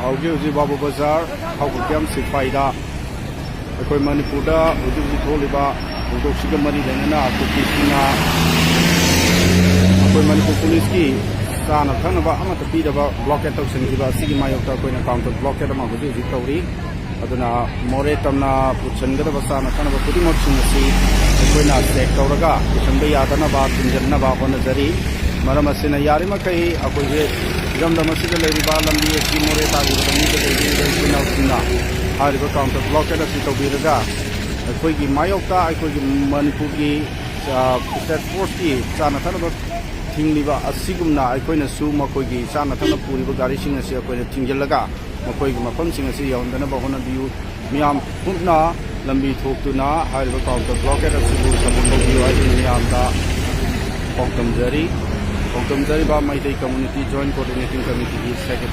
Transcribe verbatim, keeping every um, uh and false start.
ꯍꯧꯖꯤꯛ ꯍꯧꯖꯤꯛ ꯕꯥꯕꯨ ꯕꯖꯥꯔ, ꯈꯥꯎꯕꯨꯛ ꯀꯦꯝ ꯁꯤꯛꯐꯥꯏꯗ ꯑꯩꯈꯣꯏ ꯃꯅꯤꯄꯨꯔꯗ ꯍꯧꯖꯤꯛ ꯍꯧꯖꯤꯛ ꯊꯣꯛꯂꯤꯕ ꯊꯧꯗꯣꯛꯁꯤꯒ ꯃꯔꯤ ꯂꯩꯅꯅ ꯀꯨꯀꯤꯁꯤꯡꯅ ꯑꯩꯈꯣꯏ ꯃꯅꯤꯄꯨꯔ ꯄꯨꯂꯤꯁꯀꯤ ꯆꯥꯅ ꯊꯛꯅꯕ ꯑꯃꯠꯇ ꯄꯤꯗꯕ ꯕ꯭ꯂꯣꯀꯦꯠ ꯇꯧꯁꯤꯟꯈꯤꯕ ꯑꯁꯤꯒꯤ ꯃꯥꯌꯣꯛꯇ ꯑꯩꯈꯣꯏꯅ ꯀꯥꯎꯟꯇꯔ ꯕ꯭ꯂꯣꯀꯦꯠ ꯑꯃ ꯍꯧꯖꯤꯛ ꯍꯧꯖꯤꯛ ꯇꯧꯔꯤ꯫ ꯑꯗꯨꯅ ꯃꯣꯔꯦ ꯇꯝꯅ ꯄꯨꯁꯤꯟꯒꯗꯕ ꯆꯥꯅ ꯊꯛꯅꯕ ꯈꯨꯗꯤꯡꯃꯛꯁꯤꯡ ꯑꯁꯤ ꯑꯩꯈꯣꯏꯅ ꯆꯦꯛ ꯇꯧꯔꯒ ꯄꯨꯁꯤꯟꯕ ꯌꯥꯗꯅꯕ ꯊꯤꯡꯖꯤꯟꯅꯕ ꯍꯣꯠꯅꯖꯔꯤ꯫ ꯃꯔꯝ ꯑꯁꯤꯅ ꯌꯥꯔꯤꯃꯈꯩ ꯑꯩꯈꯣꯏꯒꯤ ꯏꯔꯝꯗꯝ ꯑꯁꯤꯗ ꯂꯩꯔꯤꯕ ꯂꯝꯕꯤ ꯑꯁꯤ ꯃꯣꯔꯦ ꯇꯥꯈꯤꯕ ꯂꯝꯕꯤꯗ ꯂꯩꯔꯤꯕ ꯏꯆꯤꯟ ꯏꯅꯥꯎꯁꯤꯡꯅ ꯍꯥꯏꯔꯤꯕ ꯀꯥꯎꯟꯇꯔ ꯕ꯭ꯂꯣꯀꯦꯠ ꯑꯁꯤ ꯇꯧꯕꯤꯔꯒ ꯑꯩꯈꯣꯏꯒꯤ ꯃꯥꯌꯣꯛꯇ ꯑꯩꯈꯣꯏꯒꯤ ꯃꯅꯤꯄꯨꯔꯒꯤ, ꯑ, ꯁ꯭ꯇꯦꯠ ꯐꯣꯔꯁꯀꯤ ꯆꯥꯅ ꯊꯛꯅꯕ ꯊꯤꯡꯂꯤꯕ ꯑꯁꯤꯒꯨꯝꯅ ꯑꯩꯈꯣꯏꯅꯁꯨ ꯃꯈꯣꯏꯒꯤ ꯆꯥꯅ ꯊꯛꯅ ꯄꯨꯔꯤꯕ ꯒꯥꯔꯤꯁꯤꯡ ꯑꯁꯤ ꯑꯩꯈꯣꯏꯅ ꯊꯤꯡꯖꯤꯜꯂꯒ ꯃꯈꯣꯏꯒꯤ ꯃꯐꯝꯁꯤꯡ ꯑꯁꯤ ꯌꯧꯍꯟꯗꯅꯕ ꯍꯣꯠꯅꯕꯤꯌꯨ꯫ ꯃꯤꯌꯥꯝ ꯄꯨꯟꯅ ꯂꯝꯕꯤ ꯊꯣꯛꯇꯨꯅ ꯍꯥꯏꯔꯤꯕ ꯀꯥꯎꯟꯇꯔ ꯕ꯭ꯂꯣꯀꯦꯠ ꯑꯁꯤꯕꯨ ꯁꯄꯣꯔꯠ ꯇꯧꯕꯤꯌꯨ ꯍꯥꯏꯗꯨꯅ ꯃꯤꯌꯥꯝꯗ ꯄꯥꯎꯗꯝꯖꯔꯤ꯫ ꯄꯥꯎꯗꯝꯖꯔꯤꯕ ꯃꯩꯇꯩ ꯀꯝꯃ꯭ꯌꯨꯅꯤꯇꯤ ꯖꯣꯏꯟꯠ ꯀꯣꯑꯣꯔꯗꯤꯅꯦꯇꯤꯡ ꯀꯃꯤꯇꯤꯒꯤ ꯁꯦꯀ꯭ꯔꯦꯇꯔꯤ